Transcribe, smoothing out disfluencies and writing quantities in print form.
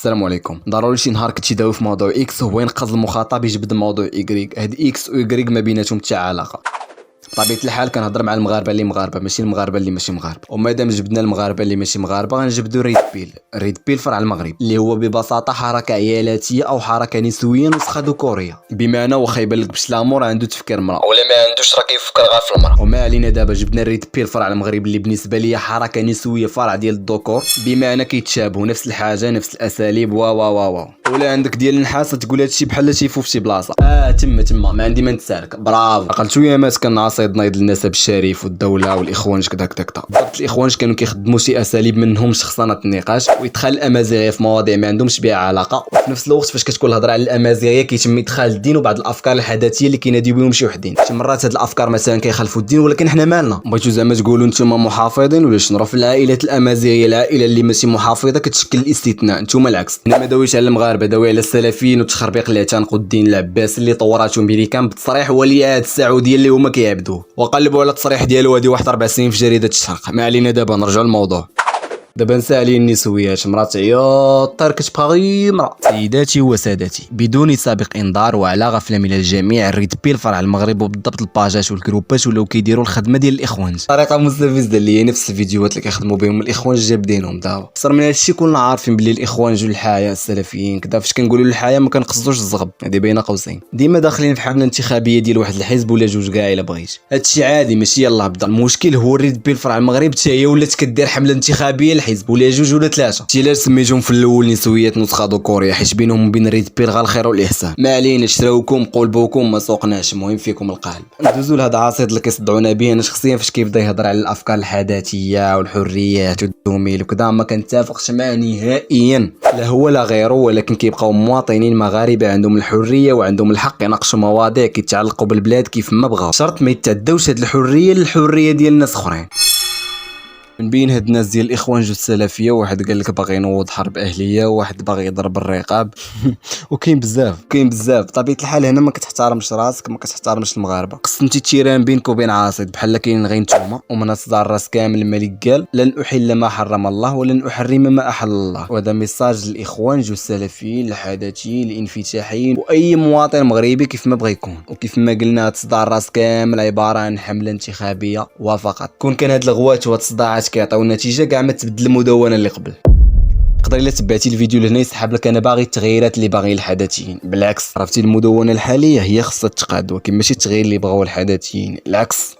السلام عليكم. ضروري شي نهار كنتي داوي في موضوع X، هو ينقز المخاطب يجبد موضوع Y. هاد X و Y ما بيناتهم حتى علاقه. بطبيعة الحال كنهضر مع المغاربة اللي مغاربه، ماشي المغاربة اللي ماشي مغاربه. ومادام جبدنا المغاربة اللي ماشي مغاربه، غنجبدو red pill. red pill فرع المغرب، اللي هو ببساطة حركة عيالاتيه او حركة نسويه نسخه ذكوريه، بمعنى واخا يبان لك بشلامور عنده تفكير مرأة، ولا ما عندوش راه كيفكر غير في المرأة. وما علينا، دابا جبدنا ال red pill فرع المغرب، اللي بالنسبة ليا حركة نسويه فرع ديال الذكور، بمعنى كيتشابهوا، نفس الحاجه، نفس الاساليب، وا وا وا وا. ولا عندك ديال النحاس تقول هادشي بحال تيفو في شي بلاصه. تما تما ما عندي ما نتسالك. برافو. عقلتو يامات كان عصيد نايض للنسب الشريف والدولة والاخوانج كذا كذا كذا. بالضبط، الاخوانج كانوا كيخدموا شي اساليب، منهم شخصنه النقاش ويدخل الامازيغية في مواضيع ما عندهمش بها علاقه. وفي نفس الوقت فاش كتكون الهضرة على الامازيغية كيتم ادخال الدين وبعض الافكار الحداثيه اللي كيناديو بهم شي وحدين. شي مرات هاد الافكار مثلا كيخالفوا الدين، ولكن حنا مالنا؟ بغيتو زعما تقولوا نتوما محافظين ولا شنو؟ راه في العائلات الامازيغية العائلة اللي ماشي محافظة كتشكل الاستثناء، نتوما العكس. انا ما داويش على المغاربه، داوي على السلفيين والتخربيق اللي اعتنقوا الدين العباسي اللي طوراتهم امريكان بتصريح ولي عهد السعودية اللي هما كيعبدوه، وقلبوا على التصريح ديالو هذه واحد 4 سنين في جريدة الشرق. ما علينا، دابا نرجعوا للموضوع. دابا نسى عليه النسويات، مرات عياط طير كتبقى غير مرا. سيداتي وسادتي، بدون سابق انذار وعلى غفلة من الجميع، ال red pill فرع المغرب وبالضبط الباجات والجروبات ولاو كيديروا الخدمة ديال الاخوان بطريقة مستفزه، اللي هي نفس الفيديوهات اللي كيخدموا بهم الاخوان جابدينهم دابا. اكثر من هادشي، كلنا عارفين بلي الاخوان جو الحياة السلفيين كذا. فاش كنقولوا الحياة ما كنقصدوش الزغب، هذه بين قوسين. ديما داخلين في حمله انتخابية ديال واحد الحزب ولا جوج كاع الا بغيت. هادشي عادي، ماشي يلاه بدا. المشكل هو ال red pill فرع المغرب حتى هي ولات كدير حمله انتخابية لحزب ولا جوج ولا ثلاثه. شي علاش سميتهم في الاول نسويات نسخه ذكوريه، حيت بينهم وبين ال red pill غير الخير والاحسان. ما علينا، شراوكم قلبوكم ما سوقناش، المهم فيكم القلب. ندوزو لهذا عصيد اللي كيصدعونا به. انا شخصيا فاش كيبدا يهضر على الافكار الحداثيه والحريات والدوميل وكذا ما كنتفقش معاه نهائيا، لا هو لا غيره، ولكن كيبقاو مواطنين مغاربة عندهم الحرية وعندهم الحق يناقشوا مواضيع كيتعلقوا بالبلاد كيف ما بغاو، شرط ما يتعداوش هاد الحرية للحرية ديال الناس اخرين. من بين هاد الناس ديال الاخوان جوج السلفيه، واحد قال لك باغي ينوض حرب اهليه، وواحد باغي يضرب الرقاب، وكاين بزاف، كاين بزاف. بطبيعة الحال هنا ما كتحترمش راسك، ما كتحترمش المغاربه. قسمتي ال terrain بينك وبين عاصد بحال كاين غير نتوما. ومن صداع الراس كامل، الملك قال: لن احل ما حرم الله ولن احرم ما احل الله. وهذا message للاخوان جو السلفيين، الحداثيين، الانفتاحيين واي مواطن مغربي كيف ما بغى يكون. وكيف ما قلنا، هاد صداع الراس كامل عبارة عن حمله انتخابية وفقط. كون كان هاد الغوات وهاد الصداعات كيعطيو النتيجه، كاع ما تبدل المدونة اللي قبل. تقدر الا تبعتي الفيديو لهنا يسحب لك انا باغي التغييرات اللي باغي الحداثيين. بالعكس، عرفتي، المدونة الحالية هي خصها تقاد، ولكن ماشي التغيير اللي بغاو الحداثيين، العكس.